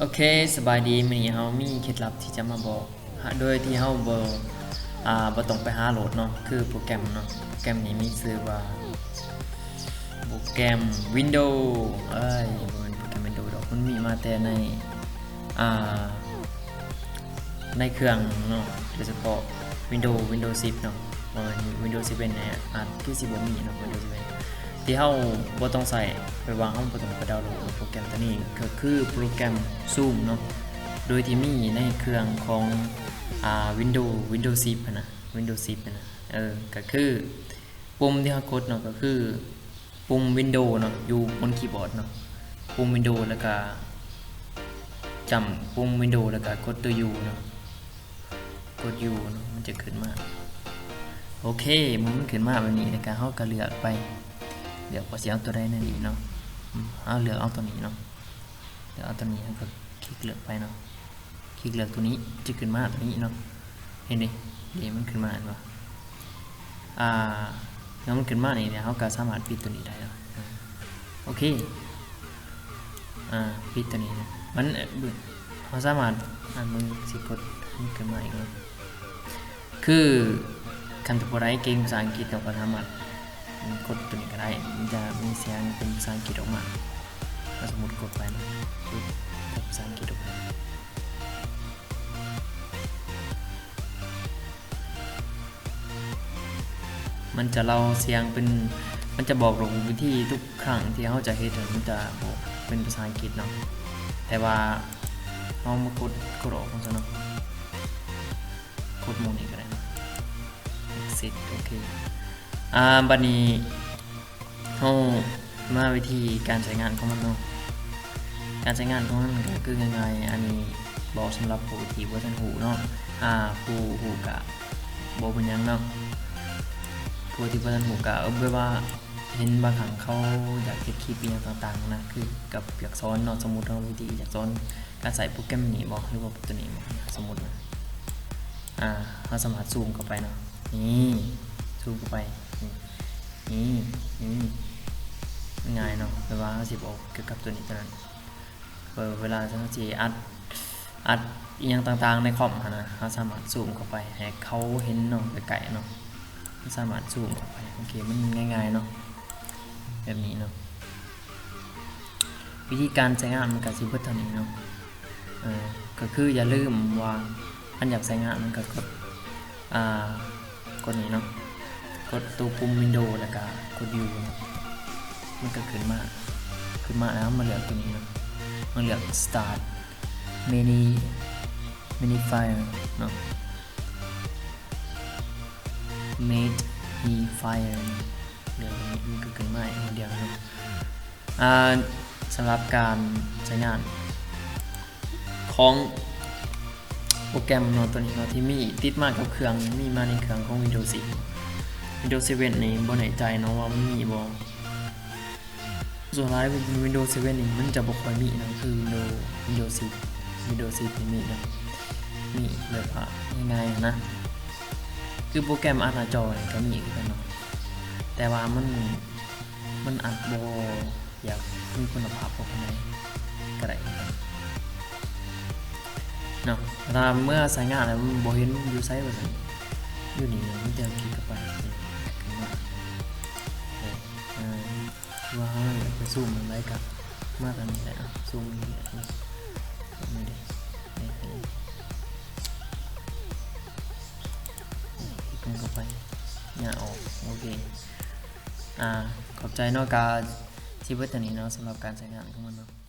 ໂອເຄ ສະບາຍດີ ມື້ນີ້ເຮົາມີເຄັດລັບທີ່ຈະມາບອກ ໂດຍທີ່ເຮົາບໍ່ ອ່າ ບໍ່ຕ້ອງໄປຫາໂຫຼດເນາະ ຄືໂປຣແກຣມເນາະ ໂປຣແກຣມນີ້ມີຊື່ວ່າ ໂປຣແກຣມວິນໂດ ເອີຍ ບໍ່ແມ່ນໂປຣແກຣມວິນໂດດອກ ມັນມີມາແຕ່ໃນ ອ່າ ໃນເຄື່ອງເນາະ ໂດຍສະເພາະວິນໂດ ວິນໂດສິບເນາະ ບໍ່ແມ່ນວິນໂດເຊເວັນ ອາດຄືຊິບໍ່ມີເນາະ ວິນໂດເຊເວັນ ທີ່ເຮົາບໍ່ຕ້ອງໃຊ້ ແບບວ່າເຮົາບໍ່ຕ້ອງໄປດາວໂຫຼດໂປຣແກຣມຕົວນີ້ ກໍຄືໂປຣແກຣມຊູມເນາະ ໂດຍທີ່ມີໃນເຄື່ອງຂອງ ອ່າ ວິນໂດ ວິນໂດສິບຫັ້ນນະ ວິນໂດສິບຫັ້ນນະ ເອີ ກໍຄືປຸ່ມທີ່ເຮົາກົດເນາະ ກໍຄືປຸ່ມວິນໂດເນາະ ຢູ່ບົນຄີບອດເນາະ ປຸ່ມວິນໂດ ແລ້ວກະຈ້ຳປຸ່ມວິນໂດ ແລ້ວກະກົດຕົວຢູເນາະ. ກົດຢູເນາະ ມັນຈະຂຶ້ນມາ ໂອເຄ ເມື່ອມັນຂຶ້ນມາແບບນີ້ແລ້ວກະເຮົາກະເລືອກໄປ ເລືອກວ່າຊິເອົາຕົວໃດແນວນີ້ເນາະ ເຮົາເລືອກເອົາຕົວນີ້ເນາະ ເລືອກເອົາຕົວນີ້ ເຮົາກະຄລິກເລືອກໄປເນາະ ຄລິກເລືອກຕົວນີ້ ຈະຂຶ້ນມາຕົວນີ້ເນາະ ເຫັນເດ ເດ ມັນຂຶ້ນມາເຫັນບໍ່ ອ່າ ແລ້ວມັນຂຶ້ນມານີ້ ເຮົາກະສາມາດປິດຕົວນີ້ໄດ້ເນາະ ໂອເຄ ອ່າ ປິດຕົວນີ້ ມັນ ເຮົາສາມາດ ອັນ ເບິ່ງ ຊິກົດ ມັນຂຶ້ນມາອີກເນາະ ຄືຄັນຖ້າຜູ້ໃດເກັ່ງພາສາອັງກິດເນາະ ກໍສາມາດກົດຕົວນີ້ກໍໄດ້ ມັນຈະມີສຽງເປັນພາສາອັງກິດອອກມາ ເຮົາສົມມຸດກົດໄປເນາະ ກົດພາສາອັງກິດອອກມາ. ມັນຈະເລົ່າສຽງເປັນ ມັນຈະບອກເຮົາວິທີທຸກຄັ້ງທີ່ເຮົາຈະເຮັດ ມັນຈະບອກເປັນພາສາອັງກິດເນາະ ແຕ່ວ່າເຮົາມາກົດ ກົດອອກມັນຊະເນາະ ກົດໝ່ອງນີ້ກໍໄດ້ເນາະ exit ໂອເຄ ອ່າ ບັດນີ້ ເຮົາມາວິທີການໃຊ້ງານຂອງມັນເນາະ ການໃຊ້ງານຂອງມັນກໍຄືງ່າຍໆ ອັນນີ້ເວົ້າສຳລັບຜູ້ທີ່ບໍ່ທັນຮູ້ເນາະ ອ່າ ຜູ້ຮູ້ກະບໍ່ເປັນຫຍັງເນາະ ຜູ້ທີ່ບໍ່ທັນຮູ້ກະ ເອີ ແບບວ່າເຫັນບາງຄັ້ງເຂົາຢາກເຮັດຄລິບອີ່ຫຍັງຕ່າງໆນະ ຄືກັບຢາກສອນເນາະ ສົມມຸດເຮົາວິທີຢາກສອນການໃຊ້ໂປຣແກຣມນີ້ບໍ ຫຼືວ່າຕົວນີ້ບໍ ສົມມຸດນະ ອ່າ ເຮົາສາມາດຊູມເຂົ້າໄປເນາະ ນີ້ ຊູມເຂົ້າໄປ ນີ້ ນີ້ ນີ້ ງ່າຍເນາະ ແບບວ່າເຮົາຊິບອກກ່ຽວກັບຕົວນີ້ຕົວນັ້ນ ເວລາເຮົາຊິອັດ ອັດອີ່ຫຍັງຕ່າງໆໃນຄອມຫັ້ນນະ ເຮົາສາມາດຊູມເຂົ້າໄປໃຫ້ເຂົາເຫັນເນາະ ໃກ້ໆເນາະ ເຮົາສາມາດຊູມເຂົ້າໄປ ໂອເຄ ມັນງ່າຍໆເນາະ ແບບນີ້ເນາະ ວິທີການໃຊ້ງານມັນກະຊິເບິດເທົ່ານີ້ເນາະ ເອີ ກໍຄືຢ່າລືມວ່າ ຄັນຢາກໃຊ້ງານມັນກໍກົດ ອ່າ ກົດນີ້ເນາະ ກົດໂຕປຸ່ມວິນໂດ ແລ້ວກະກົດຢູ ມັນກະຂຶ້ນມາ ຂຶ້ນມາແລ້ວເຮົາມາເລືອກໂຕນີ້ເນາະ ມາເລືອກສະຕາດ ເມນີ ເມນີໄຟລ໌ເນາະ ເມນີໄຟລ໌ ເລືອກໂຕນີ້ ມັນກະຂຶ້ນມາອີກດຽວເນາະ ອ່າ ສຳລັບການໃຊ້ງານຂອງໂປຣແກຣມເນາະ ຕົວນີ້ເນາະ ທີ່ມີຕິດມາກັບເຄື່ອງ ມີມາໃນເຄື່ອງຂອງວິນໂດສິບ ວິນໂດເຊເວັນນີ້ບໍ່ແນ່ໃຈເນາະວ່າມັນມີບໍ່ ສ່ວນຫຼາຍວິນໂດເຊເວັນນີ້ມັນຈະບໍ່ຄ່ອຍມີເນາະ ຄືວິນໂດ ວິນໂດສິບ ວິນໂດສິບນີ້ມີເນາະ ມີແບບວ່າງ່າຍໆນະ ຄືໂປຣແກຣມອັດໜ້າຈໍນີ້ກະມີຄືກັນເນາະ ແຕ່ວ່າມັນ ມັນອາດບໍ່ຢາກມີຄຸນນະພາບພໍປານໃດ ກໍໄດ້ຄືກັນເນາະ ຖ້າເມື່ອໃຊ້ງານແລ້ວມັນບໍ່ເຫັນຢູ່ໃສວ່າຊັ້ນ ຢູ່ນີ້ ມີແຕ່ຄລິກເຂົ້າໄປ ຂຶ້ນມາ ເອີ ວ່າເຮົາຢາກໄປຊູມອັນໃດກໍມາທາງນີ້ແຫຼະ ຊູມນີ້ແຫຼະ ນີ້ ນີ້ເດ ນີ້ ນີ້ ຄລິກເຂົ້າໄປ ຫຍ້າອອກ ໂອເຄ ອ່າ ຂອບໃຈເນາະ ກະຊິເບິດເທົ່ານີ້ເນາະ ສຳລັບການໃຊ້ງານຂອງມັນເນາະ.